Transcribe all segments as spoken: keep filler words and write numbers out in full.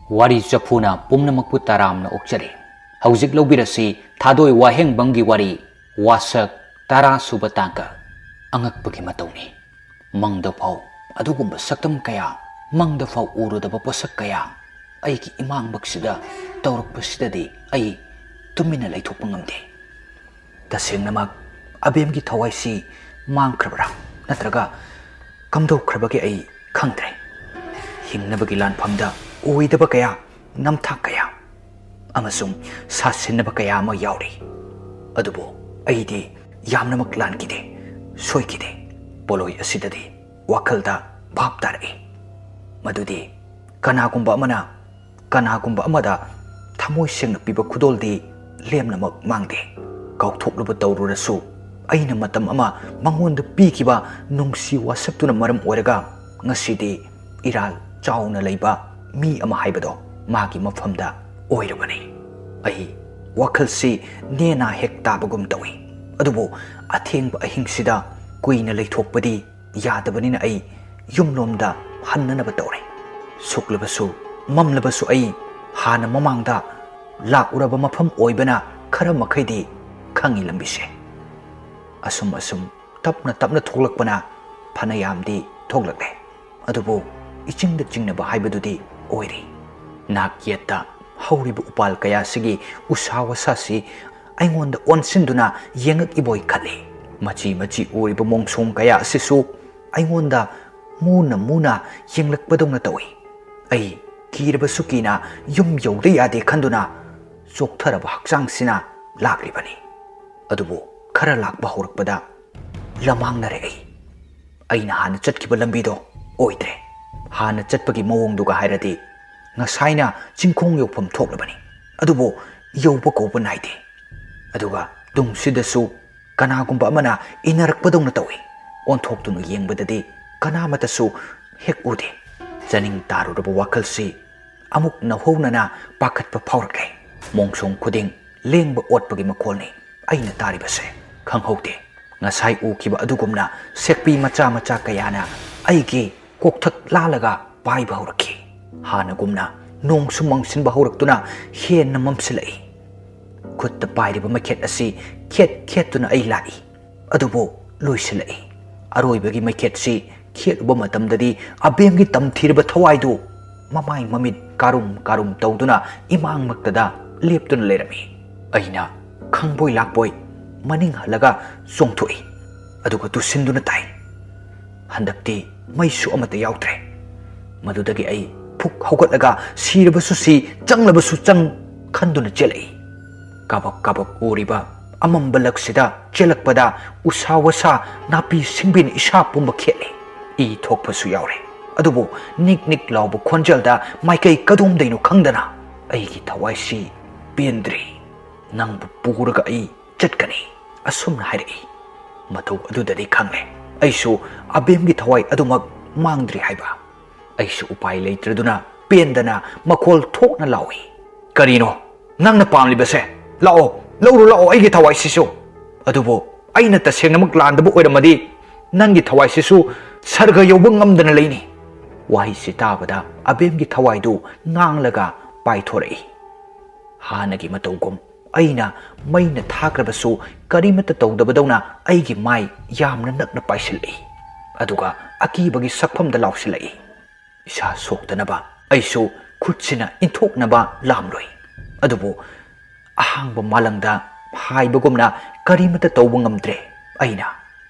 ꯋꯥꯔꯤ ꯆꯐꯨꯅ ꯄꯨꯝꯅꯃꯛꯄꯨ ꯇꯔꯥꯝꯅ ꯑꯣꯛꯆꯔꯤ꯫ ꯍꯧꯖꯤꯛ ꯂꯧꯕꯤꯔꯁꯤ ꯊꯥꯗꯣꯏ ꯋꯥꯍꯦꯡꯕꯝꯒꯤ ꯋꯥꯔꯤ, ꯋꯥꯁꯛ ꯇꯔꯥ ꯁꯨꯕ ꯇꯥꯡꯀꯛ, ꯑꯉꯛꯄꯒꯤ ꯃꯇꯧꯅꯤ꯫ ꯃꯪꯗ ꯐꯥꯎ ꯑꯗꯨꯒꯨꯝꯕ ꯁꯛꯇꯝ ꯀꯌꯥ, ꯃꯪꯗ ꯐꯥꯎ ꯎꯔꯨꯗꯕ ꯄꯣꯠꯁꯛ ꯀꯌꯥ ꯑꯩꯒꯤ ꯏꯃꯥꯡꯃꯛꯁꯤꯗ ꯇꯧꯔꯛꯄꯁꯤꯗꯗꯤ ꯑꯩ ꯇꯨꯃꯤꯟꯅ ꯂꯩꯊꯣꯛꯄ ꯉꯝꯗꯦ꯫ ꯇꯁꯦꯡꯅꯃꯛ ꯑꯕꯦꯝꯒꯤ ꯊꯋꯥꯏꯁꯤ ꯃꯥꯡꯈ꯭ꯔꯕ꯭ꯔꯥ ꯅꯠꯇ꯭ꯔꯒ ꯀꯝꯗꯧꯈ꯭ꯔꯕꯒꯦ ꯑꯩ ꯈꯪꯗ꯭ꯔꯦ꯫ ꯍꯤꯡꯅꯕꯒꯤ ꯂꯥꯟꯐꯝꯗ ꯑꯣꯏꯗꯕ ꯀꯌꯥ, ꯅꯝꯊꯥꯛ ꯀꯌꯥ ꯑꯃꯁꯨꯡ ꯁꯥꯁꯤꯟꯅꯕ ꯀꯌꯥ ꯑꯃ ꯌꯥꯎꯔꯤ꯫ ꯑꯗꯨꯕꯨ ꯑꯩꯗꯤ ꯌꯥꯝꯅꯃꯛ ꯂꯥꯟꯈꯤꯗꯦ, ꯁꯣꯏꯈꯤꯗꯦ꯫ ꯄꯣꯠꯂꯣꯏ ꯑꯁꯤꯗꯗꯤ ꯋꯥꯈꯜꯗ ꯚꯥꯞ ꯇꯥꯔꯛꯏ ꯃꯗꯨꯗꯤ ꯀꯅꯥꯒꯨꯝꯕ ꯑꯃꯅ ꯀꯅꯥꯒꯨꯝꯕ ꯑꯃꯗ ꯊꯃꯣꯏ ꯁꯦꯡꯅ ꯄꯤꯕ ꯈꯨꯗꯣꯜꯗꯤ ꯂꯦꯝꯅꯃꯛ ꯃꯥꯡꯗꯦ꯫ ꯀꯥꯎꯊꯣꯛꯂꯨꯕ ꯇꯧꯔꯨꯔꯁꯨ, ꯑꯩꯅ ꯃꯇꯝ ꯑꯃ ꯃꯉꯣꯟꯗ ꯄꯤꯈꯤꯕ ꯅꯨꯡꯁꯤ ꯋꯥꯁꯛꯇꯨꯅ ꯃꯔꯝ ꯑꯣꯏꯔꯒ ꯉꯁꯤꯗꯤ ꯏꯔꯥꯜ ꯆꯥꯎꯅ ꯂꯩꯕ ꯃꯤ ꯑꯃ ꯍꯥꯏꯕꯗꯣ ꯃꯥꯒꯤ ꯃꯐꯝꯗ ꯑꯣꯏꯔꯕꯅꯤ꯫ ꯑꯩ ꯋꯥꯈꯜꯁꯤ ꯅꯦꯅꯥ ꯍꯦꯛ ꯇꯥꯕꯒꯨꯝ ꯇꯧꯏ꯫ ꯑꯗꯨꯕꯨ ꯑꯊꯦꯡꯕ ꯑꯍꯤꯡꯁꯤꯗ ꯀꯨꯏꯅ ꯂꯩꯊꯣꯛꯄꯗꯤ ꯌꯥꯗꯕꯅꯤꯅ ꯑꯩ ꯌꯨꯝꯂꯣꯝꯗ ꯍꯟꯅꯅꯕ ꯇꯧꯔꯦ꯫ ꯁꯨꯛꯂꯕꯁꯨ ꯃꯝꯂꯕꯁꯨ ꯑꯩ ꯍꯥꯟꯅ ꯃꯃꯥꯡꯗ ꯂꯥꯛꯎꯔꯕ ꯃꯐꯝ ꯑꯣꯏꯕꯅ ꯈꯔ ꯃꯈꯩꯗꯤ ꯈꯪꯉꯤ ꯂꯝꯕꯤꯁꯦ꯫ ꯑꯁꯨꯝ ꯑꯁꯨꯝ ꯇꯞꯅ ꯇꯞꯅ ꯊꯣꯛꯂꯛꯄꯅ ꯐꯅꯌꯥꯝꯗꯤ ꯊꯣꯛꯂꯛꯂꯦ꯫ ꯑꯗꯨꯕꯨ ꯏꯆꯤꯡꯗ ꯆꯤꯡꯅꯕ ꯍꯥꯏꯕꯗꯨꯗꯤ ꯑꯣꯏꯔꯤ꯫ ꯅꯥꯛ ꯌꯦꯠꯇ ꯍꯧꯔꯤꯕ ꯎꯄꯥꯜ ꯀꯌꯥꯁꯤꯒꯤ ꯎꯁꯥ ꯋꯥꯁꯥꯁꯤ ꯑꯩꯉꯣꯟꯗ ꯑꯣꯟꯁꯤꯟꯗꯨꯅ ꯌꯦꯡꯉꯛꯏꯕꯣꯏ ꯈꯜꯂꯤ꯫ ꯃꯆꯤ ꯃꯆꯤ ꯎꯔꯤꯕ ꯃꯣꯡꯁꯣꯡ ꯀꯌꯥ ꯑꯁꯤꯁꯨ ꯑꯩꯉꯣꯟꯗ ꯃꯨꯅ ꯃꯨꯅ ꯌꯦꯡꯂꯛꯄꯗꯧꯅ ꯇꯧꯏ꯫ ꯑꯩ ꯀꯤꯔꯕꯁꯨ ꯀꯤꯅ ꯌꯨꯝ ꯌꯧꯗ ꯌꯥꯗꯦ ꯈꯟꯗꯨꯅ ꯆꯣꯛꯊꯔꯕ ꯍꯛꯆꯥꯡꯁꯤꯅ ꯂꯥꯛꯂꯤꯕꯅꯤ꯫ ꯑꯗꯨꯕꯨ ꯈꯔ ꯂꯥꯛꯄ ꯍꯧꯔꯛꯄꯗ ꯂꯃꯥꯡꯅꯔꯦ ꯑꯩ꯫ ꯑꯩꯅ ꯍꯥꯟꯅ ꯆꯠꯈꯤꯕ ꯂꯝꯕꯤꯗꯣ ꯑꯣꯏꯗ꯭ꯔꯦ꯫ ꯍꯥꯟꯅ ꯆꯠꯄꯒꯤ ꯃꯑꯣꯡꯗꯨꯒ ꯍꯥꯏꯔꯗꯤ ꯉꯁꯥꯏꯅ ꯆꯤꯡꯈꯣꯡ ꯌꯧꯐꯝ ꯊꯣꯛꯂꯕꯅꯤ꯫ ꯑꯗꯨꯕꯨ ꯌꯧꯕ ꯀꯧꯕ ꯅꯥꯏꯗꯦ꯫ ꯑꯗꯨꯒ ꯇꯨꯡꯁꯤꯗꯁꯨ ꯀꯅꯥꯒꯨꯝꯕ ꯑꯃꯅ ꯏꯟꯅꯔꯛꯄꯗꯧꯅ ꯇꯧꯏ꯫ ꯑꯣꯟꯊꯣꯛꯇꯨꯅ ꯌꯦꯡꯕꯗꯗꯤ ꯀꯅꯥꯃꯠꯇꯁꯨ ꯍꯦꯛ ꯎꯗꯦ꯫ ꯆꯥꯅꯤꯡ ꯇꯥꯔꯨꯔꯕ ꯋꯥꯈꯜꯁꯤ ꯑꯃꯨꯛ ꯅꯧꯍꯧꯅꯅ ꯄꯥꯈꯠꯄ ꯐꯥꯎꯔꯛꯂꯦ꯫ ꯃꯣꯡꯁꯣꯡ ꯈꯨꯗꯤꯡ ꯂꯦꯡꯕ ꯑꯣꯠꯄꯒꯤ ꯃꯈꯣꯜꯅꯤ ꯑꯩꯅ ꯇꯥꯔꯤꯕꯁꯦ꯫ ꯈꯪꯍꯧꯗꯦ, ꯉꯁꯥꯏ ꯎꯈꯤꯕ ꯑꯗꯨꯒꯨꯝꯅ ꯁꯦꯛꯄꯤ ꯃꯆꯥ ꯃꯆꯥ ꯀꯌꯥꯅ ꯑꯩꯒꯤ ꯀꯣꯛꯊꯛ ꯂꯥꯜꯂꯒ ꯄꯥꯏꯕ ꯍꯧꯔꯛꯈꯤ꯫ ꯍꯥꯟꯅꯒꯨꯝꯅ ꯅꯣꯡꯁꯨ ꯃꯪꯁꯤꯟꯕ ꯍꯧꯔꯛꯇꯨꯅ ꯍꯦꯟꯅ ꯃꯝꯁꯤꯜꯂꯛꯏ꯫ ꯈꯨꯠꯇ ꯄꯥꯏꯔꯤꯕ ꯃꯩꯈꯦꯠ ꯑꯁꯤ ꯈꯦꯠ ꯈꯦꯠꯇꯨꯅ ꯑꯩ ꯂꯥꯛꯏ꯫ ꯑꯗꯨꯕꯨ ꯂꯣꯏꯁꯤꯜꯂꯛꯏ꯫ ꯑꯔꯣꯏꯕꯒꯤ ꯃꯩꯈꯦꯠꯁꯤ ꯈꯦꯠꯂꯨꯕ ꯃꯇꯝꯗꯗꯤ ꯑꯕꯦꯝꯒꯤ ꯇꯝꯊꯤꯔꯕ ꯊꯋꯥꯏꯗꯨ ꯃꯃꯥꯏ ꯃꯃꯤꯠ ꯀꯥꯔꯨꯝ ꯀꯥꯔꯨꯝ ꯇꯧꯗꯨꯅ ꯏꯃꯥꯡꯃꯛꯇꯗ ꯂꯦꯞꯇꯨꯅ ꯂꯩꯔꯝꯃꯤ꯫ ꯑꯩꯅ ꯈꯪꯕꯣꯏ ꯂꯥꯛꯄꯣꯏ ꯃꯅꯤꯡ ꯍꯜꯂꯒ ꯆꯣꯡꯊꯣꯛꯏ꯫ ꯑꯗꯨꯒ ꯇꯨꯁꯤꯟꯗꯨꯅ ꯇꯥꯏ꯫ ꯍꯟꯗꯛꯇꯤ ꯃꯩꯁꯨ ꯑꯃꯠꯇ ꯌꯥꯎꯗ꯭ꯔꯦ꯫ ꯃꯗꯨꯗꯒꯤ ꯑꯩ ꯐꯨꯛ ꯍꯧꯒꯠꯂꯒ ꯁꯤꯔꯕꯁꯨ ꯁꯤ, ꯆꯪꯂꯕꯁꯨ ꯆꯪ ꯈꯟꯗꯨꯅ ꯆꯦꯜꯂꯛꯏ꯫ ꯀꯥꯕꯛ ꯀꯥꯕꯛ ꯎꯔꯤꯕ ꯑꯃꯝꯕ ꯂꯛꯁꯤꯗ ꯆꯦꯜꯂꯛꯄꯗ ꯎꯁꯥ ꯋꯥꯁꯥ ꯅꯥꯄꯤ ꯁꯤꯡꯕꯤꯅ ꯏꯁꯥ ꯄꯨꯝꯕ ꯈꯦꯠꯂꯤ꯫ ꯏ ꯊꯣꯛꯄꯁꯨ ꯌꯥꯎꯔꯦ꯫ ꯑꯗꯨꯕꯨ ꯅꯤꯛ ꯅꯤꯛ ꯂꯥꯎꯕ ꯈꯣꯟꯖꯦꯜꯗ ꯃꯥꯏꯀꯩ ꯀꯗꯣꯝꯗꯩꯅꯣ ꯈꯪꯗꯅ, "ꯑꯩꯒꯤ ꯊꯋꯥꯏꯁꯤ ꯄꯦꯟꯗ꯭ꯔꯤ꯫ ꯅꯪꯕꯨ ꯄꯨꯔꯒ ꯑꯩ ꯆꯠꯀꯅꯤ," ꯑꯁꯨꯝꯅ ꯍꯥꯏꯔꯛꯏ꯫ ꯃꯇꯧ ꯑꯗꯨꯗꯗꯤ ꯈꯪꯂꯦ, ꯑꯩꯁꯨ ꯑꯕꯦꯝꯒꯤ ꯊꯋꯥꯏ ꯑꯗꯨꯃꯛ ꯃꯥꯡꯗ꯭ꯔꯤ ꯍꯥꯏꯕ꯫ ꯑꯩꯁꯨ ꯎꯄꯥꯏ ꯂꯩꯇ꯭ꯔꯗꯨꯅ ꯄꯦꯟꯗꯅ ꯃꯈꯣꯜ ꯊꯣꯛꯅ ꯂꯥꯎꯏ, "ꯀꯔꯤꯅꯣ ꯅꯪꯅ ꯄꯥꯝꯂꯤꯕꯁꯦ? ꯂꯥꯛꯑꯣ, ꯂꯧꯔꯨ ꯂꯥꯛꯑꯣ ꯑꯩꯒꯤ ꯊꯋꯥꯏꯁꯤꯁꯨ꯫ ꯑꯗꯨꯕꯨ ꯑꯩꯅ ꯇꯁꯦꯡꯅꯃꯛ ꯂꯥꯟꯗꯕ ꯑꯣꯏꯔꯝꯃꯗꯤ ꯅꯪꯒꯤ ꯊꯋꯥꯏꯁꯤꯁꯨ ꯁꯔꯒ ꯌꯧꯕ ꯉꯝꯗꯅ ꯂꯩꯅꯤ꯫" ꯋꯥꯍꯩꯁꯤ ꯇꯥꯕꯗ ꯑꯕꯦꯝꯒꯤ ꯊꯋꯥꯏꯗꯨ ꯉꯥꯡꯂꯒ ꯄꯥꯏꯊꯣꯔꯛꯏ꯫ ꯍꯥꯟꯅꯒꯤ ꯃꯇꯧꯒꯨꯝ ꯑꯩꯅ ꯃꯩꯅ ꯊꯥꯈ꯭ꯔꯕꯁꯨ ꯀꯔꯤꯃꯠꯇ ꯇꯧꯗꯕꯗꯧꯅ ꯑꯩꯒꯤ ꯃꯥꯏ ꯌꯥꯝꯅ ꯅꯛꯅ ꯄꯥꯏꯁꯤꯜꯂꯛꯏ꯫ ꯑꯗꯨꯒ ꯑꯀꯤꯕꯒꯤ ꯁꯛꯐꯝꯗ ꯂꯥꯎꯁꯤꯜꯂꯛꯏ꯫ ꯏꯁꯥ ꯁꯣꯛꯇꯅꯕ ꯑꯩꯁꯨ ꯈꯨꯠꯁꯤꯅ ꯏꯟꯊꯣꯛꯅꯕ ꯂꯥꯝꯂꯨꯏ꯫ ꯑꯗꯨꯕꯨ ꯑꯍꯥꯡꯕ ꯃꯥꯂꯪꯗ ꯍꯥꯏꯕꯒꯨꯝꯅ ꯀꯔꯤꯃꯠꯇ ꯇꯧꯕ ꯉꯝꯗ꯭ꯔꯦ꯫ ꯑꯩꯅ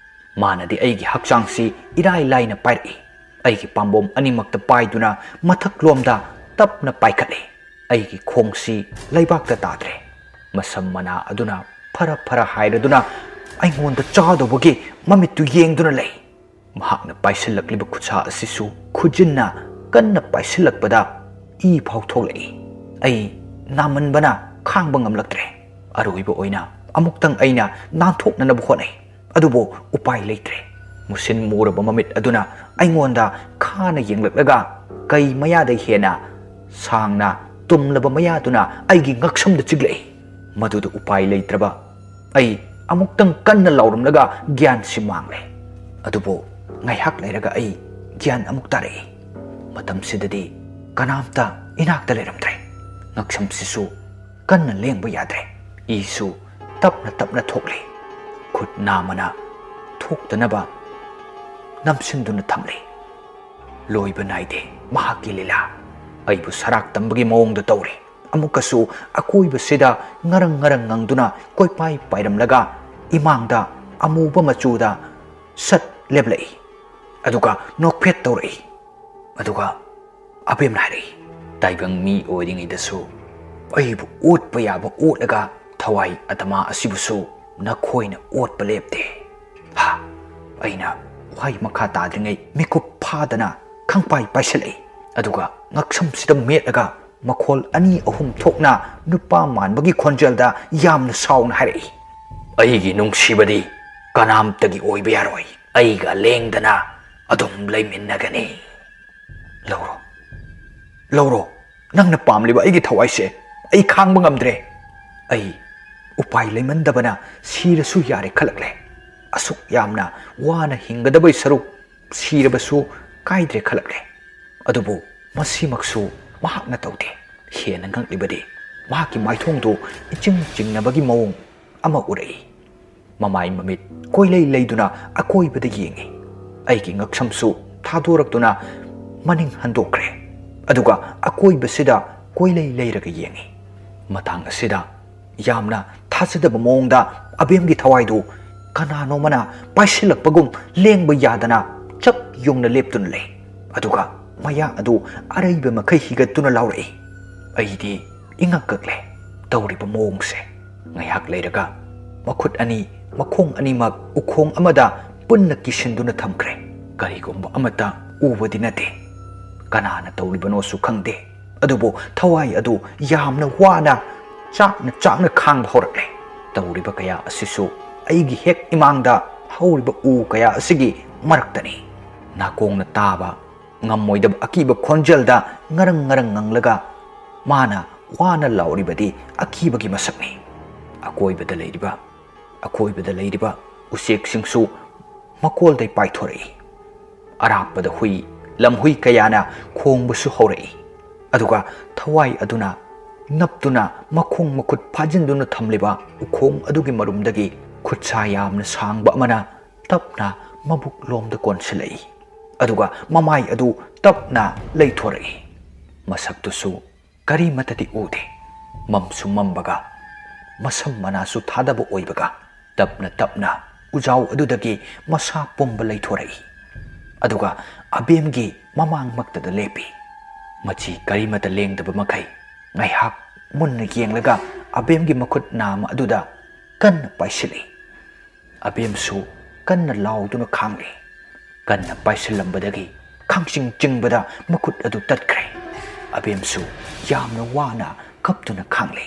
ꯃꯥꯅꯗꯤ ꯑꯩꯒꯤ ꯍꯛꯆꯥꯡꯁꯤ ꯏꯔꯥꯏ ꯂꯥꯏꯅ ꯄꯥꯏꯔꯛꯏ꯫ ꯑꯩꯒꯤ ꯄꯥꯝꯕꯣꯝ ꯑꯅꯤꯃꯛꯇ ꯄꯥꯏꯗꯨꯅ ꯃꯊꯛꯂꯣꯝꯗ ꯇꯞꯅ ꯄꯥꯏꯈꯠꯂꯤ꯫ ꯑꯩꯒꯤ ꯈꯣꯡꯁꯤ ꯂꯩꯕꯥꯛꯇ ꯇꯥꯗ꯭ꯔꯦ꯫ ꯃꯁꯝ ꯃꯅꯥ ꯑꯗꯨꯅ ꯐꯔ ꯐꯔ ꯍꯥꯏꯔꯗꯨꯅ ꯑꯩꯉꯣꯟꯗ ꯆꯥꯗꯧꯕꯒꯤ ꯃꯃꯤꯠꯇꯨ ꯌꯦꯡꯗꯨꯅ ꯂꯩ꯫ ꯃꯍꯥꯛꯅ ꯄꯥꯏꯁꯤꯜꯂꯛꯂꯤꯕ ꯈꯨꯠꯁꯥ ꯑꯁꯤꯁꯨ ꯈꯨꯖꯤꯟꯅ ꯀꯟꯅ ꯄꯥꯏꯁꯤꯜꯂꯛꯄꯗ ꯏ ꯐꯥꯎ ꯊꯣꯛꯂꯛꯏ꯫ ꯑꯩ ꯅꯥꯃꯟꯕꯅ ꯈꯥꯡꯕ ꯉꯝꯂꯛꯇ꯭ꯔꯦ꯫ ꯑꯔꯣꯏꯕ ꯑꯣꯏꯅ ꯑꯃꯨꯛꯇꯪ ꯑꯩꯅ ꯅꯥꯟꯊꯣꯛꯅꯅꯕ ꯍꯣꯠꯅꯩ꯫ ꯑꯗꯨꯕꯨ ꯎꯄꯥꯏ ꯂꯩꯇ꯭ꯔꯦ꯫ ꯃꯨꯁꯤꯟ ꯃꯨꯔꯕ ꯃꯃꯤꯠ ꯑꯗꯨꯅ ꯑꯩꯉꯣꯟꯗ ꯈꯥꯅ ꯌꯦꯡꯂꯛꯂꯒ ꯀꯩ ꯃꯌꯥꯗ ꯍꯦꯟꯅ ꯁꯥꯡꯅ ꯇꯨꯝꯂꯕ ꯃꯌꯥꯗꯨꯅ ꯑꯩꯒꯤ ꯉꯛꯁꯝꯗ ꯆꯤꯛꯂꯛꯏ꯫ ꯃꯗꯨꯗ ꯎꯄꯥꯏ ꯂꯩꯇ꯭ꯔꯕ ꯑꯩ ꯑꯃꯨꯛꯇꯪ ꯀꯟꯅ ꯂꯥꯎꯔꯝꯂꯒ ꯒ꯭ꯌꯥꯟꯁꯤ ꯃꯥꯡꯂꯦ꯫ ꯑꯗꯨꯕꯨ ꯉꯥꯏꯍꯥꯛ ꯂꯩꯔꯒ ꯑꯩ ꯒ꯭ꯌꯥꯟ ꯑꯃꯨꯛ ꯇꯥꯔꯛꯏ꯫ ꯃꯇꯝꯁꯤꯗꯗꯤ ꯀꯅꯥꯝꯇ ꯏꯅꯥꯛꯇ ꯂꯩꯔꯝꯗ꯭ꯔꯦ꯫ ꯉꯛꯁꯝꯁꯤꯁꯨ ꯀꯟꯅ ꯂꯦꯡꯕ ꯌꯥꯗ꯭ꯔꯦ꯫ ꯏꯁꯨ ꯇꯞꯅ ꯇꯞꯅ ꯊꯣꯛꯂꯤ꯫ ꯈꯨꯠ ꯅꯥꯝꯃꯅ ꯊꯣꯛꯇꯅꯕ ꯅꯝꯁꯤꯟꯗꯨꯅ ꯊꯝꯂꯤ꯫ ꯂꯣꯏꯕ ꯅꯥꯏꯗꯦ ꯃꯍꯥꯛꯀꯤ ꯂꯤꯂꯥ꯫ ꯑꯩꯕꯨ ꯁꯔꯥꯛ ꯇꯝꯕꯒꯤ ꯃꯑꯣꯡꯗ ꯇꯧꯔꯤ꯫ ꯑꯃꯨꯛꯀꯁꯨ ꯑꯀꯣꯏꯕꯁꯤꯗ ꯉꯔꯪ ꯉꯔꯪ ꯉꯪꯗꯨꯅ ꯀꯣꯏꯄꯥꯏ ꯄꯥꯏꯔꯝꯂꯒ ꯏꯃꯥꯡꯗ ꯑꯃꯨꯕ ꯃꯆꯨꯗ ꯁꯠ ꯂꯦꯞꯂꯛꯏ꯫ ꯑꯗꯨꯒ ꯅꯣꯛꯐꯦꯠ ꯇꯧꯔꯛꯏ꯫ ꯑꯗꯨꯒ ꯑꯕꯦꯝꯅ ꯍꯥꯏꯔꯛꯏ, "ꯇꯥꯏꯕꯪ ꯃꯤ ꯑꯣꯏꯔꯤꯉꯩꯗꯁꯨ ꯑꯩꯕꯨ ꯑꯣꯠꯄ ꯌꯥꯕ ꯑꯣꯠꯂꯒ ꯊꯋꯥꯏ ꯑꯇꯃꯥ ꯑꯁꯤꯕꯨꯁꯨ ꯅꯈꯣꯏꯅ ꯑꯣꯠꯄ ꯂꯦꯞꯇꯦ꯫ ꯍꯥ?" ꯑꯩꯅ ꯋꯥꯍꯩ ꯃꯈꯥ ꯇꯥꯗ꯭ꯔꯤꯉꯩ ꯃꯤꯀꯨꯞ ꯐꯥꯗꯅ ꯈꯪꯄꯥꯏ ꯄꯥꯏꯁꯤꯜꯂꯛꯏ꯫ ꯑꯗꯨꯒ ꯉꯛꯁꯝꯁꯤꯗ ꯃꯦꯠꯂꯒ ꯃꯈꯣꯜ ꯑꯅꯤ ꯑꯍꯨꯝ ꯊꯣꯛꯅ ꯅꯨꯄꯥ ꯃꯥꯟꯕꯒꯤ ꯈꯣꯟꯖꯦꯜꯗ ꯌꯥꯝꯅ ꯁꯥꯎꯅ ꯍꯥꯏꯔꯛꯏ, "ꯑꯩꯒꯤ ꯅꯨꯡꯁꯤꯕꯗꯤ ꯀꯅꯥꯝꯇꯒꯤ ꯑꯣꯏꯕ ꯌꯥꯔꯣꯏ꯫ ꯑꯩꯒ ꯂꯦꯡꯗꯅ ꯑꯗꯨꯝ ꯂꯩꯃꯤꯟꯅꯒꯅꯤ꯫ ꯂꯧꯔꯣ, ꯂꯧꯔꯣ, ꯅꯪꯅ ꯄꯥꯝꯂꯤꯕ ꯑꯩꯒꯤ ꯊꯋꯥꯏꯁꯦ꯫ ꯑꯩ ꯈꯥꯡꯕ ꯉꯝꯗ꯭ꯔꯦ꯫ ꯑꯩ ꯎꯄꯥꯏ ꯂꯩꯃꯟꯗꯕꯅ ꯁꯤꯔꯁꯨ ꯌꯥꯔꯦ ꯈꯜꯂꯛꯂꯦ꯫ ꯑꯁꯨꯛ ꯌꯥꯝꯅ ꯋꯥꯅ ꯍꯤꯡꯒꯗꯕꯩ ꯁꯔꯨꯛ ꯁꯤꯔꯕꯁꯨ ꯀꯥꯏꯗ꯭ꯔꯦ ꯈꯜꯂꯛꯂꯦ꯫" ꯑꯗꯨꯕꯨ ꯃꯁꯤꯃꯛꯁꯨ ꯃꯍꯥꯛꯅ ꯇꯧꯗꯦ꯫ ꯍꯦꯟꯅ ꯉꯛꯂꯤꯕꯗꯤ ꯃꯍꯥꯛꯀꯤ ꯃꯥꯏꯊꯣꯡꯗꯨ ꯏꯆꯤꯡ ꯆꯤꯡꯅꯕꯒꯤ ꯃꯑꯣꯡ ꯑꯃ ꯎꯔꯛꯏ꯫ ꯃꯃꯥꯏ ꯃꯃꯤꯠ ꯀꯣꯏꯂꯩ ꯂꯩꯗꯨꯅ ꯑꯀꯣꯏꯕꯗ ꯌꯦꯡꯏ꯫ ꯑꯩꯒꯤ ꯉꯛꯁꯝꯁꯨ ꯊꯥꯗꯣꯔꯛꯇꯨꯅ ꯃꯅꯤꯡ ꯍꯟꯗꯣꯛꯈ꯭ꯔꯦ꯫ ꯑꯗꯨꯒ ꯑꯀꯣꯏꯕꯁꯤꯗ ꯀꯣꯏꯂꯩ ꯂꯩꯔꯒ ꯌꯦꯡꯏ꯫ ꯃꯇꯥꯡ ꯑꯁꯤꯗ ꯌꯥꯝꯅ ꯊꯥꯖꯗꯕ ꯃꯑꯣꯡꯗ ꯑꯕꯦꯝꯒꯤ ꯊꯋꯥꯏꯗꯨ ꯀꯅꯥꯅꯣꯃꯅ ꯄꯥꯏꯁꯤꯜꯂꯛꯄꯒꯨꯝ ꯂꯦꯡꯕ ꯌꯥꯗꯅ ꯆꯞ ꯌꯨꯡꯅ ꯂꯦꯞꯇꯨꯅ ꯂꯩ꯫ ꯑꯗꯨꯒ ꯃꯌꯥ ꯑꯗꯨ ꯑꯔꯩꯕ ꯃꯈꯩ ꯍꯤꯒꯠꯇꯨꯅ ꯂꯥꯎꯔꯛꯏ꯫ ꯑꯩꯗꯤ ꯏꯉꯛ ꯉꯛꯂꯦ ꯇꯧꯔꯤꯕ ꯃꯑꯣꯡꯁꯦ꯫ ꯉꯥꯏꯍꯥꯛ ꯂꯩꯔꯒ ꯃꯈꯨꯠ ꯑꯅꯤ, ꯃꯈꯣꯡ ꯑꯅꯤꯃꯛ ꯎꯈꯣꯡ ꯑꯃꯗ ꯄꯨꯟꯅ ꯀꯤꯁꯤꯟꯗꯨꯅ ꯊꯝꯈ꯭ꯔꯦ꯫ ꯀꯔꯤꯒꯨꯝꯕ ꯑꯃꯠꯇ ꯎꯕꯗꯤ ꯅꯠꯇꯦ꯫ ꯀꯅꯥꯅ ꯇꯧꯔꯤꯕꯅꯣꯁꯨ ꯈꯪꯗꯦ꯫ ꯑꯗꯨꯕꯨ ꯊꯋꯥꯏ ꯑꯗꯨ ꯌꯥꯝꯅ ꯋꯥꯅ ꯆꯥꯛꯅ ꯆꯥꯛꯅ ꯈꯥꯡꯕ ꯍꯧꯔꯛꯂꯦ꯫ ꯇꯧꯔꯤꯕ ꯀꯌꯥ ꯑꯁꯤꯁꯨ ꯑꯩꯒꯤ ꯍꯦꯛ ꯏꯃꯥꯡꯗ ꯍꯧꯔꯤꯕ ꯎ ꯀꯌꯥ ꯑꯁꯤꯒꯤ ꯃꯔꯛꯇꯅꯤ꯫ ꯅꯥꯀꯣꯡꯅ ꯇꯥꯕ ꯉꯝꯃꯣꯏꯗꯕ ꯑꯀꯤꯕ ꯈꯣꯟꯖꯦꯜꯗ ꯉꯔꯪ ꯉꯔꯪ ꯉꯪꯂꯒ ꯃꯥꯅ ꯋꯥꯅ ꯂꯥꯎꯔꯤꯕꯗꯤ ꯑꯀꯤꯕꯒꯤ ꯃꯁꯛꯅꯤ꯫ ꯑꯀꯣꯏꯕꯗ ꯂꯩꯔꯤꯕ, ꯑꯀꯣꯏꯕꯗ ꯂꯩꯔꯤꯕ ꯎꯆꯦꯛꯁꯤꯡꯁꯨ ꯃꯀꯣꯜꯗꯩ ꯄꯥꯏꯊꯣꯔꯛꯏ꯫ ꯑꯔꯥꯞꯄꯗ ꯍꯨꯏ, ꯂꯝꯍꯨꯏ ꯀꯌꯥꯅ ꯈꯣꯡꯕꯁꯨ ꯍꯧꯔꯛꯏ꯫ ꯑꯗꯨꯒ ꯊꯋꯥꯏ ꯑꯗꯨꯅ ꯅꯞꯇꯨꯅ ꯃꯈꯣꯡ ꯃꯈꯨꯠ ꯐꯥꯖꯤꯟꯗꯨꯅ ꯊꯝꯂꯤꯕ ꯎꯈꯣꯡ ꯑꯗꯨꯒꯤ ꯃꯔꯨꯝꯗꯒꯤ ꯈꯨꯠꯁꯥ ꯌꯥꯝꯅ ꯁꯥꯡꯕ ꯑꯃꯅ ꯇꯞꯅ ꯃꯕꯨꯛ ꯂꯣꯝꯗ ꯀꯣꯟꯁꯤꯜꯂꯛꯏ꯫ ꯑꯗꯨꯒ ꯃꯃꯥꯏ ꯑꯗꯨ ꯇꯞꯅ ꯂꯩꯊꯣꯔꯛꯏ꯫ ꯃꯁꯛꯇꯨꯁꯨ ꯀꯔꯤꯃꯠꯇꯗꯤ ꯎꯗꯦ꯫ ꯃꯝꯁꯨ ꯃꯝꯕꯒ ꯃꯁꯝ ꯃꯅꯥꯁꯨ ꯊꯥꯗꯕ ꯑꯣꯏꯕꯒ ꯇꯞꯅ ꯇꯞꯅ ꯎꯖꯥꯎ ꯑꯗꯨꯗꯒꯤ ꯃꯁꯥ ꯄꯨꯝꯕ ꯂꯩꯊꯣꯔꯛꯏ꯫ ꯑꯗꯨꯒ ꯑꯕꯦꯝꯒꯤ ꯃꯃꯥꯡꯃꯛꯇꯗ ꯂꯦꯞꯄꯤ꯫ ꯃꯆꯤ ꯀꯔꯤꯃꯠꯇ ꯂꯦꯡꯗꯕ ꯃꯈꯩ ꯉꯥꯏꯍꯥꯛ ꯃꯨꯟꯅ ꯌꯦꯡꯂꯒ ꯑꯕꯦꯝꯒꯤ ꯃꯈꯨꯠ ꯅꯥꯝꯃ ꯑꯗꯨꯗ ꯀꯟꯅ ꯄꯥꯏꯁꯤꯜꯂꯤ꯫ ꯑꯕꯦꯝꯁꯨ ꯀꯟꯅ ꯂꯥꯎꯗꯨꯅ ꯈꯥꯡꯂꯤ꯫ ꯀꯟꯅ ꯄꯥꯏꯁꯤꯜꯂꯝꯕꯗꯒꯤ ꯈꯥꯡꯆꯤꯡ ꯆꯤꯡꯕꯗ ꯃꯈꯨꯠ ꯑꯗꯨ ꯇꯠꯈ꯭ꯔꯦ꯫ ꯑꯕꯦꯝꯁꯨ ꯌꯥꯝꯅ ꯋꯥꯅ ꯀꯞꯇꯨꯅ ꯈꯥꯡꯂꯤ꯫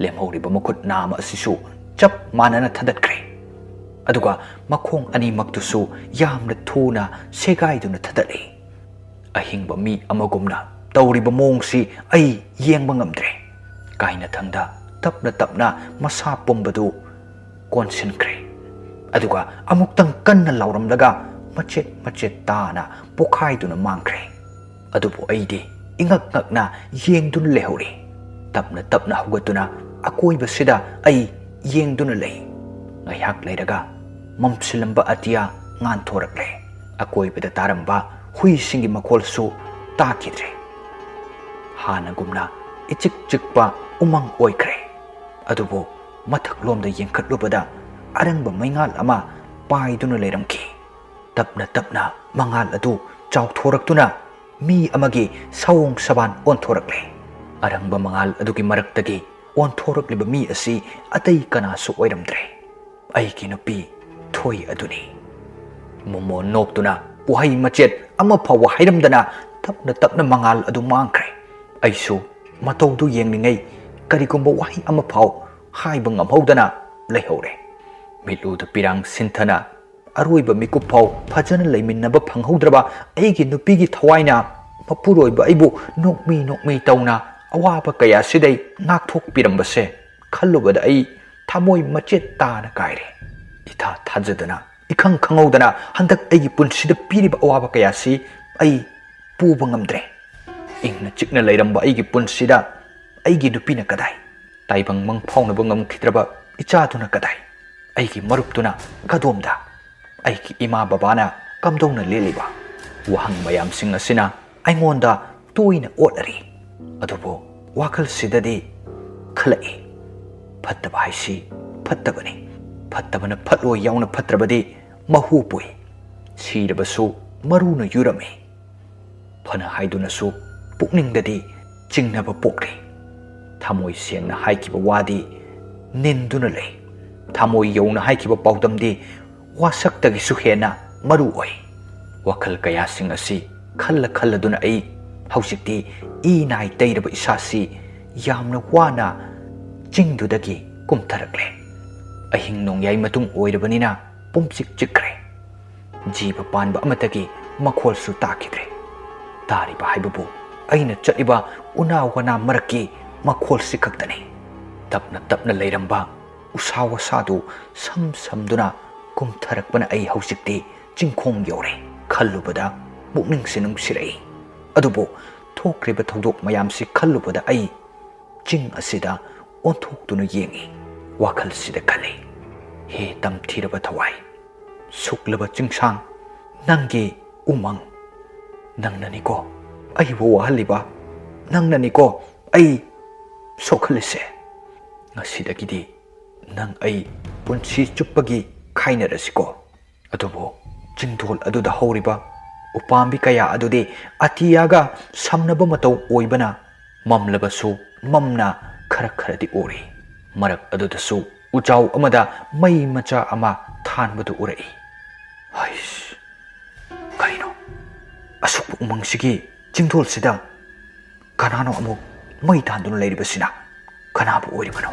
ꯂꯦꯝꯍꯧꯔꯤꯕ ꯃꯈꯨꯠ ꯅꯥꯝꯃ ꯑꯁꯤꯁꯨ ꯆꯞ ꯃꯥꯟꯅꯅ ꯊꯗꯠꯈ꯭ꯔꯦ꯫ ꯑꯗꯨꯒ ꯃꯈꯣꯡ ꯑꯅꯤꯃꯛꯇꯨꯁꯨ ꯌꯥꯝꯅ ꯊꯨꯅ ꯁꯦꯒꯥꯏꯗꯨꯅ ꯊꯗꯠꯂꯤ꯫ ꯑꯍꯤꯡꯕ ꯃꯤ ꯑꯃꯒꯨꯝꯅ ꯇꯧꯔꯤꯕ ꯃꯑꯣꯡꯁꯤ ꯑꯩ ꯌꯦꯡꯕ ꯉꯝꯗ꯭ꯔꯦ꯫ ꯀꯥꯏꯅꯊꯪꯗ ꯇꯞꯅ ꯇꯞꯅ ꯃꯁꯥ ꯄꯨꯝꯕꯗꯨ ꯀꯣꯟꯁꯤꯟꯈ꯭ꯔꯦ꯫ ꯑꯗꯨꯒ ꯑꯃꯨꯛꯇꯪ ꯀꯟꯅ ꯂꯥꯎꯔꯝꯂꯒ ꯃꯆꯦꯠ ꯃꯆꯦꯠ ꯇꯥꯅ ꯄꯣꯈꯥꯏꯗꯨꯅ ꯃꯥꯡꯈ꯭ꯔꯦ꯫ ꯑꯗꯨꯕꯨ ꯑꯩꯗꯤ ꯏꯉꯛ ꯉꯛꯅ ꯌꯦꯡꯗꯨꯅ ꯂꯩꯍꯧꯔꯤ꯫ ꯇꯞꯅ ꯇꯞꯅ ꯍꯧꯒꯠꯇꯨꯅ ꯑꯀꯣꯏꯕꯁꯤꯗ ꯑꯩ ꯌꯦꯡꯗꯨꯅ ꯂꯩ꯫ ꯉꯥꯏꯍꯥꯛ ꯂꯩꯔꯒ ꯃꯝꯁꯤꯜꯂꯝꯕ ꯑꯇꯤꯌꯥ ꯉꯥꯟꯊꯣꯔꯛꯂꯦ꯫ ꯑꯀꯣꯏꯕꯗ ꯇꯥꯔꯝꯕ ꯍꯨꯏꯁꯤꯡꯒꯤ ꯃꯈꯣꯜꯁꯨ ꯇꯥꯈꯤꯗ꯭ꯔꯦ꯫ ꯍꯥꯟꯅꯒꯨꯝꯅ ꯏꯆꯤꯛ ꯆꯤꯛꯄ ꯎꯃꯪ ꯑꯣꯏꯈ꯭ꯔꯦ꯫ ꯑꯗꯨꯕꯨ ꯃꯊꯛꯂꯣꯝꯗ ꯌꯦꯡꯈꯠꯂꯨꯕꯗ ꯑꯔꯪꯕ ꯃꯩꯉꯥꯜ ꯑꯃ ꯄꯥꯏꯗꯨꯅ ꯂꯩꯔꯝꯈꯤ꯫ ꯇꯞꯅ ꯇꯞꯅ ꯃꯉꯥꯜ ꯑꯗꯨ ꯆꯥꯎꯊꯣꯔꯛꯇꯨꯅ ꯃꯤ ꯑꯃꯒꯤ ꯁꯑꯣꯡ ꯁꯕꯥꯟ ꯑꯣꯟꯊꯣꯔꯛꯂꯦ꯫ ꯑꯔꯪꯕ ꯃꯉꯥꯜ ꯑꯗꯨꯒꯤ ꯃꯔꯛꯇꯒꯤ ꯑꯣꯟꯊꯣꯔꯛꯂꯤꯕ ꯃꯤ ꯑꯁꯤ ꯑꯇꯩ ꯀꯅꯥꯁꯨ ꯑꯣꯏꯔꯝꯗ꯭ꯔꯦ, ꯑꯩꯒꯤ ꯅꯨꯄꯤ ꯊꯣꯏ ꯑꯗꯨꯅꯤ꯫ ꯃꯣꯃꯣ ꯅꯣꯛꯇꯨꯅ ꯋꯥꯍꯩ ꯃꯆꯦꯠ ꯑꯃ ꯐꯥꯎꯕ ꯍꯥꯏꯔꯝꯗꯅ ꯇꯞꯅ ꯇꯞꯅ ꯃꯉꯥꯜ ꯑꯗꯨ ꯃꯥꯡꯈ꯭ꯔꯦ꯫ ꯑꯩꯁꯨ ꯃꯇꯧꯗꯨ ꯌꯦꯡꯂꯤꯉꯩ ꯀꯔꯤꯒꯨꯝꯕ ꯋꯥꯍꯩ ꯑꯃ ꯐꯥꯎ ꯍꯥꯏꯕ ꯉꯝꯍꯧꯗꯅ ꯂꯩꯍꯧꯔꯦ꯫ ꯃꯤꯠꯂꯨꯗ ꯄꯤꯔꯥꯡ ꯁꯤꯟꯊꯅ ꯑꯔꯣꯏꯕ ꯃꯤꯀꯨꯞ ꯐꯥꯎ ꯐꯖꯅ ꯂꯩꯃꯤꯟꯅꯕ ꯐꯪꯍꯧꯗ꯭ꯔꯕ ꯑꯩꯒꯤ ꯅꯨꯄꯤꯒꯤ ꯊꯋꯥꯏꯅ ꯃꯄꯨꯔꯣꯏꯕ ꯑꯩꯕꯨ ꯅꯣꯛꯃꯤ ꯅꯣꯛꯃꯤ ꯇꯧꯅ ꯑꯋꯥꯕ ꯀꯌꯥꯁꯤꯗꯩ ꯉꯥꯛꯊꯣꯛꯄꯤꯔꯝꯕꯁꯦ ꯈꯜꯂꯨꯕꯗ ꯑꯩ ꯊꯃꯣꯏ ꯃꯆꯦꯠ ꯇꯥꯅ ꯀꯥꯏꯔꯦ꯫ ꯏꯊꯥ ꯊꯥꯖꯗꯅ, ꯏꯈꯪ ꯈꯪꯍꯧꯗꯅ ꯍꯟꯗꯛ ꯑꯩꯒꯤ ꯄꯨꯟꯁꯤꯗ ꯄꯤꯔꯤꯕ ꯑꯋꯥꯕ ꯀꯌꯥꯁꯤ ꯑꯩ ꯄꯨꯕ ꯉꯝꯗ꯭ꯔꯦ꯫ ꯏꯪꯅ ꯆꯤꯛꯅ ꯂꯩꯔꯝꯕ ꯑꯩꯒꯤ ꯄꯨꯟꯁꯤꯗ ꯑꯩꯒꯤ ꯅꯨꯄꯤꯅ ꯀꯗꯥꯏ? ꯇꯥꯏꯕꯪ ꯃꯪ ꯐꯥꯎꯅꯕ ꯉꯝꯈꯤꯗ꯭ꯔꯕ ꯏꯆꯥꯗꯨꯅ ꯀꯗꯥꯏ? ꯑꯩꯒꯤ ꯃꯔꯨꯞꯇꯨꯅ ꯀꯗꯣꯝꯗ? ꯑꯩꯒꯤ ꯏꯃꯥ ꯕꯕꯥꯅ ꯀꯝꯗꯧꯅ ꯂꯦꯜꯂꯤꯕ? ꯋꯥꯍꯪ ꯃꯌꯥꯝꯁꯤꯡ ꯑꯁꯤꯅ ꯑꯩꯉꯣꯟꯗ ꯇꯣꯏꯅ ꯑꯣꯠꯂꯔꯤ꯫ ꯑꯗꯨꯕꯨ ꯋꯥꯈꯜꯁꯤꯗꯗꯤ ꯈꯜꯂꯛꯏ, ꯐꯠꯇꯕ ꯍꯥꯏꯁꯤ ꯐꯠꯇꯕꯅꯤ꯫ ꯐꯠꯇꯕꯅ ꯐꯠꯂꯣꯏ ꯌꯥꯎꯅ ꯐꯠꯇ꯭ꯔꯕꯗꯤ ꯃꯍꯨ ꯄꯨꯏ꯫ ꯁꯤꯔꯕꯁꯨ ꯃꯔꯨꯅ ꯌꯨꯔꯝꯃꯤ꯫ ꯐꯅ ꯍꯥꯏꯗꯨꯅꯁꯨ ꯄꯨꯛꯅꯤꯡꯗꯗꯤ ꯆꯤꯡꯅꯕ ꯄꯣꯛꯂꯤ꯫ ꯊꯃꯣꯏ ꯁꯦꯡꯅ ꯍꯥꯏꯈꯤꯕ ꯋꯥꯗꯤ ꯅꯤꯟꯗꯨꯅ ꯂꯩ꯫ ꯊꯃꯣꯏ ꯌꯧꯅ ꯍꯥꯏꯈꯤꯕ ꯄꯥꯎꯗꯝꯗꯤ ꯋꯥꯁꯛꯇꯒꯤꯁꯨ ꯍꯦꯟꯅ ꯃꯔꯨ ꯑꯣꯏ꯫ ꯋꯥꯈꯜ ꯀꯌꯥꯁꯤꯡ ꯑꯁꯤ ꯈꯜꯂ ꯈꯜꯂꯗꯨꯅ ꯑꯩ ꯍꯧꯖꯤꯛꯇꯤ ꯏ ꯅꯥꯏ ꯇꯩꯔꯕ ꯏꯁꯥꯁꯤ ꯌꯥꯝꯅ ꯋꯥꯅ ꯆꯤꯡꯗꯨꯗꯒꯤ ꯀꯨꯝꯊꯔꯛꯂꯦ꯫ ꯑꯍꯤꯡ ꯅꯣꯡꯌꯥꯏ ꯃꯇꯨꯡ ꯑꯣꯏꯔꯕꯅꯤꯅ ꯄꯨꯝꯆꯤꯛ ꯆꯤꯛꯈ꯭ꯔꯦ꯫ ꯖꯤꯕ ꯄꯥꯟꯕ ꯑꯃꯠꯇꯒꯤ ꯃꯈꯣꯜꯁꯨ ꯇꯥꯈꯤꯗ꯭ꯔꯦ꯫ ꯇꯥꯔꯤꯕ ꯍꯥꯏꯕꯕꯨ ꯑꯩꯅ ꯆꯠꯂꯤꯕ ꯎꯅꯥ ꯋꯥꯅꯥ ꯃꯔꯛꯀꯤ ꯃꯈꯣꯜꯁꯤ ꯈꯛꯇꯅꯤ꯫ ꯇꯞꯅ ꯇꯞꯅ ꯂꯩꯔꯝꯕ ꯎꯁꯥ ꯋꯥꯁꯥꯗꯨ ꯁꯝ ꯁꯝꯗꯨꯅ ꯀꯨꯝꯊꯔꯛꯄꯅ ꯑꯩ ꯍꯧꯖꯤꯛꯇꯤ ꯆꯤꯡꯈꯣꯡ ꯌꯧꯔꯦ꯫ ꯈꯜꯂꯨꯕꯗ ꯄꯨꯛꯅꯤꯡꯁꯤ ꯅꯨꯡꯁꯤꯔꯛꯏ꯫ ꯑꯗꯨꯕꯨ ꯊꯣꯛꯈ꯭ꯔꯤꯕ ꯊꯧꯗꯣꯛ ꯃꯌꯥꯝꯁꯤ ꯈꯜꯂꯨꯕꯗ ꯑꯩ ꯆꯤꯡ ꯑꯁꯤꯗ ꯑꯣꯟꯊꯣꯛꯇꯨꯅ ꯌꯦꯡꯏ꯫ ꯋꯥꯈꯜꯁꯤꯗ ꯈꯜꯂꯤ, ꯍꯦ ꯇꯝꯊꯤꯔꯕ ꯊꯋꯥꯏ, ꯁꯨꯛꯂꯕ ꯆꯤꯡꯁꯥꯡ, ꯅꯪꯒꯤ ꯎꯃꯪ, ꯅꯪꯅꯅꯤꯀꯣ ꯑꯩꯕꯨ ꯋꯥꯍꯜꯂꯤꯕ, ꯅꯪꯅꯅꯤꯀꯣ ꯑꯩ ꯁꯣꯛꯍꯜꯂꯤꯁꯦ꯫ ꯉꯁꯤꯗꯒꯤꯗꯤ ꯅꯪ ꯑꯩ ꯄꯨꯟꯁꯤ ꯆꯨꯞꯄꯒꯤ ꯈꯥꯏꯅꯔꯁꯤꯀꯣ꯫ ꯑꯗꯨꯕꯨ ꯆꯤꯡꯗꯣꯜ ꯑꯗꯨꯗ ꯍꯧꯔꯤꯕ ꯎꯄꯥꯝꯕꯤ ꯀꯌꯥ ꯑꯗꯨꯗꯤ ꯑꯇꯤꯌꯥꯒ ꯁꯝꯅꯕ ꯃꯇꯧ ꯑꯣꯏꯕꯅ ꯃꯝꯂꯕꯁꯨ ꯃꯝꯅ ꯈꯔ ꯈꯔꯗꯤ ꯎꯔꯤ꯫ ꯃꯔꯛ ꯑꯗꯨꯗꯁꯨ ꯎꯖꯥꯎ ꯑꯃꯗ ꯃꯩ ꯃꯆꯥ ꯑꯃ ꯊꯥꯟꯕꯗꯨ ꯎꯔꯛꯏ꯫ ꯍꯩꯁ! ꯀꯔꯤꯅꯣ? ꯑꯁꯨꯛꯄ ꯎꯃꯪꯁꯤꯒꯤ ꯆꯤꯡꯗꯣꯜꯁꯤꯗ ꯀꯅꯥꯅꯣ ꯑꯃꯨꯛ ꯃꯩ ꯊꯥꯟꯗꯨꯅ ꯂꯩꯔꯤꯕꯁꯤꯅ? ꯀꯅꯥꯕꯨ ꯑꯣꯏꯔꯤꯕꯅꯣ?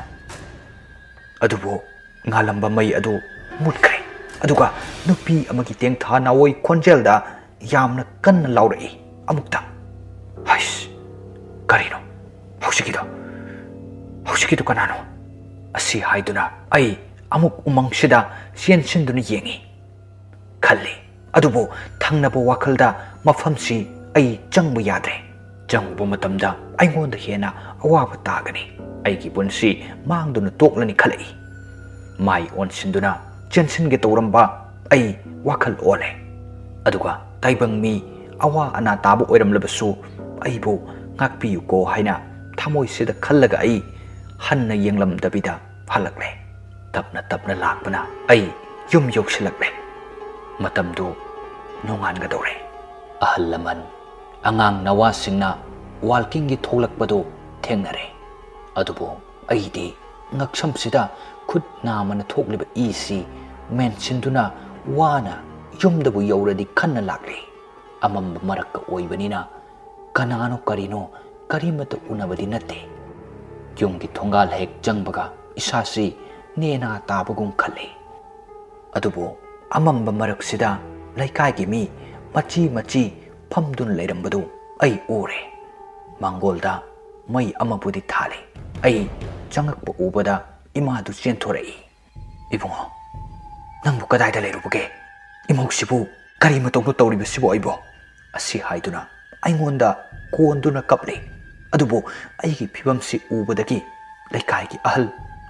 ꯑꯗꯨꯕꯨ ꯉꯥꯜꯂꯝꯕ ꯃꯩ ꯑꯗꯨ ꯃꯨꯠꯈ꯭ꯔꯦ꯫ ꯑꯗꯨꯒ ꯅꯨꯄꯤ ꯑꯃꯒꯤ ꯇꯦꯡꯊꯥ ꯅꯥꯋꯣꯏ ꯈꯣꯟꯖꯦꯜꯗ ꯌꯥꯝꯅ ꯀꯟꯅ ꯂꯥꯎꯔꯛꯏ ꯑꯃꯨꯛꯇꯪ꯫ ꯍꯩꯁ! ꯀꯔꯤꯅꯣ? ꯍꯧꯖꯤꯛꯀꯤꯗꯣ? ꯍꯧꯖꯤꯛꯀꯤꯗꯣ ꯀꯅꯥꯅꯣ? ꯑꯁꯤ ꯍꯥꯏꯗꯨꯅ ꯑꯩ ꯑꯃꯨꯛ ꯎꯃꯪꯁꯤꯗ ꯆꯦꯟꯁꯤꯟꯗꯨꯅ ꯌꯦꯡꯏ꯫ ꯈꯜꯂꯤ꯫ ꯑꯗꯨꯕꯨ ꯊꯪꯅꯕ ꯋꯥꯈꯜꯗ ꯃꯐꯝꯁꯤ ꯑꯩ ꯆꯪꯕ ꯌꯥꯗ꯭ꯔꯦ꯫ ꯆꯪꯉꯨꯕ ꯃꯇꯝꯗ ꯑꯩꯉꯣꯟꯗ ꯍꯦꯟꯅ ꯑꯋꯥꯕ ꯇꯥꯒꯅꯤ꯫ ꯑꯩꯒꯤ ꯄꯨꯟꯁꯤ ꯃꯥꯡꯗꯨꯅ ꯇꯣꯛꯂꯅꯤ ꯈꯜꯂꯛꯏ꯫ ꯃꯥꯏ ꯑꯣꯟꯁꯤꯟꯗꯨꯅ ꯆꯦꯟꯁꯤꯟꯒꯦ ꯇꯧꯔꯝꯕ ꯑꯩ ꯋꯥꯈꯜ ꯑꯣꯜꯂꯦ꯫ ꯑꯗꯨꯒ ꯇꯥꯏꯕꯪ ꯃꯤ ꯑꯋꯥ ꯑꯅꯥ ꯇꯥꯕ ꯑꯣꯏꯔꯝꯂꯕꯁꯨ ꯑꯩꯕꯨ ꯉꯥꯛꯄꯤꯌꯨꯀꯣ ꯍꯥꯏꯅ ꯊꯃꯣꯏꯁꯤꯗ ꯈꯜꯂꯒ ꯑꯩ ꯍꯟꯅ ꯌꯦꯡꯂꯝꯗꯕꯤꯗ ꯍꯜꯂꯛꯂꯦ꯫ ꯇꯞꯅ ꯇꯞꯅ ꯂꯥꯛꯄꯅ ꯑꯩ ꯌꯨꯝ ꯌꯧꯁꯤꯜꯂꯛꯂꯦ꯫ ꯃꯇꯝꯗꯨ ꯅꯣꯡꯉꯥꯟꯒꯗꯧꯔꯦ꯫ ꯑꯍꯜ ꯂꯃꯟ, ꯑꯉꯥꯡ ꯅꯋꯥꯁꯤꯡꯅ ꯋꯥꯜꯀꯤꯡꯒꯤ ꯊꯣꯛꯂꯛꯄꯗꯨ ꯊꯦꯡꯅꯔꯦ꯫ ꯑꯗꯨꯕꯨ ꯑꯩꯗꯤ ꯉꯛꯁꯝꯁꯤꯗ ꯈꯨꯠ ꯅꯥꯝꯃꯅ ꯊꯣꯛꯂꯤꯕ ꯏꯁꯤ ꯃꯦꯟꯁꯤꯟꯗꯨꯅ ꯋꯥꯅ ꯌꯨꯝꯗꯕꯨ ꯌꯧꯔꯗꯤ ꯈꯟꯅ ꯂꯥꯛꯂꯤ꯫ ꯑꯃꯝꯕ ꯃꯔꯛꯀ ꯑꯣꯏꯕꯅꯤꯅ ꯀꯅꯥꯅꯣ ꯀꯔꯤꯅꯣ ꯀꯔꯤꯃꯠꯇ ꯎꯅꯕꯗꯤ ꯅꯠꯇꯦ꯫ ꯌꯨꯝꯒꯤ ꯊꯣꯡꯒꯥꯜ ꯍꯦꯛ ꯆꯪꯕꯒ ꯏꯁꯥꯁꯤ ꯅꯦꯅꯥ ꯇꯥꯕꯒꯨꯝ ꯈꯜꯂꯤ꯫ ꯑꯗꯨꯕꯨ ꯑꯃꯝꯕ ꯃꯔꯛꯁꯤꯗ ꯂꯩꯀꯥꯏꯒꯤ ꯃꯤ ꯃꯆꯤ ꯃꯆꯤ ꯐꯝꯗꯨꯅ ꯂꯩꯔꯝꯕꯗꯨ ꯑꯩ ꯎꯔꯦ꯫ ꯃꯥꯡꯒꯣꯜꯗ ꯃꯩ ꯑꯃꯕꯨꯗꯤ ꯊꯥꯜꯂꯤ꯫ ꯑꯩ ꯆꯪꯉꯛꯄ ꯎꯕꯗ ꯏꯃꯥꯗꯨ ꯆꯦꯟꯊꯣꯔꯛꯏ꯫ "ꯏꯕꯨꯡꯉꯣ, ꯅꯪꯕꯨ ꯀꯗꯥꯏꯗ ꯂꯩꯔꯨꯕꯒꯦ? ꯏꯃꯧꯁꯤꯕꯨ ꯀꯔꯤ ꯃꯇꯧꯅꯣ ꯇꯧꯔꯤꯕꯁꯤꯕꯨ ꯑꯩꯕꯨ?" ꯑꯁꯤ ꯍꯥꯏꯗꯨꯅ ꯑꯩꯉꯣꯟꯗ ꯀꯣꯟꯗꯨꯅ ꯀꯞꯂꯤ꯫ ꯑꯗꯨꯕꯨ ꯑꯩꯒꯤ ꯐꯤꯕꯝꯁꯤ ꯎꯕꯗꯒꯤ ꯂꯩꯀꯥꯏꯒꯤ ꯑꯍꯜ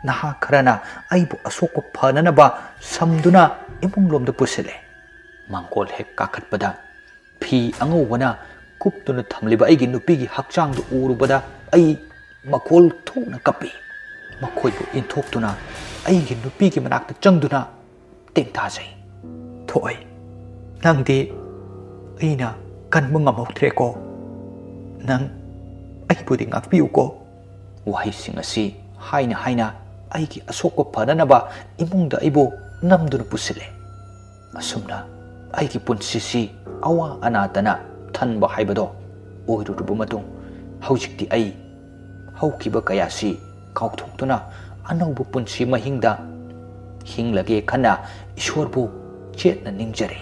ꯅꯍꯥ ꯈꯔꯅ ꯑꯩꯕꯨ ꯑꯁꯣꯛꯄ ꯐꯅꯅꯕ ꯁꯝꯗꯨꯅ ꯏꯃꯨꯡꯂꯣꯝꯗ ꯄꯨꯁꯤꯜꯂꯦ꯫ ꯃꯥꯡꯒꯣꯜ ꯍꯦꯛ ꯀꯥꯈꯠꯄꯗ ꯐꯤ ꯑꯉꯧꯕꯅ ꯀꯨꯞꯇꯨꯅ ꯊꯝꯂꯤꯕ ꯑꯩꯒꯤ ꯅꯨꯄꯤꯒꯤ ꯍꯛꯆꯥꯡꯗꯨ ꯎꯔꯨꯕꯗ ꯑꯩ ꯃꯈꯣꯜ ꯊꯣꯛꯅ ꯀꯞꯄꯤ꯫ ꯃꯈꯣꯏꯕꯨ ꯏꯟꯊꯣꯛꯇꯨꯅ ꯑꯩꯒꯤ ꯅꯨꯄꯤꯒꯤ ꯃꯅꯥꯛꯇ ꯆꯪꯗꯨꯅ ꯇꯦꯡꯊꯥꯖꯩ꯫ "ꯊꯣꯛꯑꯣꯏ, ꯅꯪꯗꯤ ꯑꯩꯅ ꯀꯟꯕ ꯉꯝꯍꯧꯗ꯭ꯔꯦꯀꯣ꯫ ꯅꯪ ꯑꯩꯕꯨꯗꯤ ꯉꯥꯛꯄꯤꯌꯨꯀꯣ꯫" ꯋꯥꯍꯩꯁꯤꯡ ꯑꯁꯤ ꯍꯥꯏꯅ ꯍꯥꯏꯅ ꯑꯩꯒꯤ ꯑꯁꯣꯛꯄ ꯐꯅꯅꯕ ꯏꯃꯨꯡꯗ ꯑꯩꯕꯨ ꯅꯝꯗꯨꯅ ꯄꯨꯁꯤꯜꯂꯦ꯫ ꯑꯁꯨꯝꯅ ꯑꯩꯒꯤ ꯄꯨꯟꯁꯤꯁꯤ ꯑꯋꯥ ꯑꯅꯥꯇꯅ ꯊꯟꯕ ꯍꯥꯏꯕꯗꯣ ꯑꯣꯏꯔꯨꯔꯕ ꯃꯇꯨꯡ, ꯍꯧꯖꯤꯛꯇꯤ ꯑꯩ ꯍꯧꯈꯤꯕ ꯀꯌꯥꯁꯤ ꯀꯥꯎꯊꯣꯛꯇꯨꯅ ꯑꯅꯧꯕ ꯄꯨꯟꯁꯤ ꯃꯍꯤꯡꯗ ꯍꯤꯡꯂꯒꯦ ꯈꯟꯅ ꯏꯁꯣꯔꯕꯨ ꯆꯦꯠꯅ ꯅꯤꯡꯖꯔꯤ꯫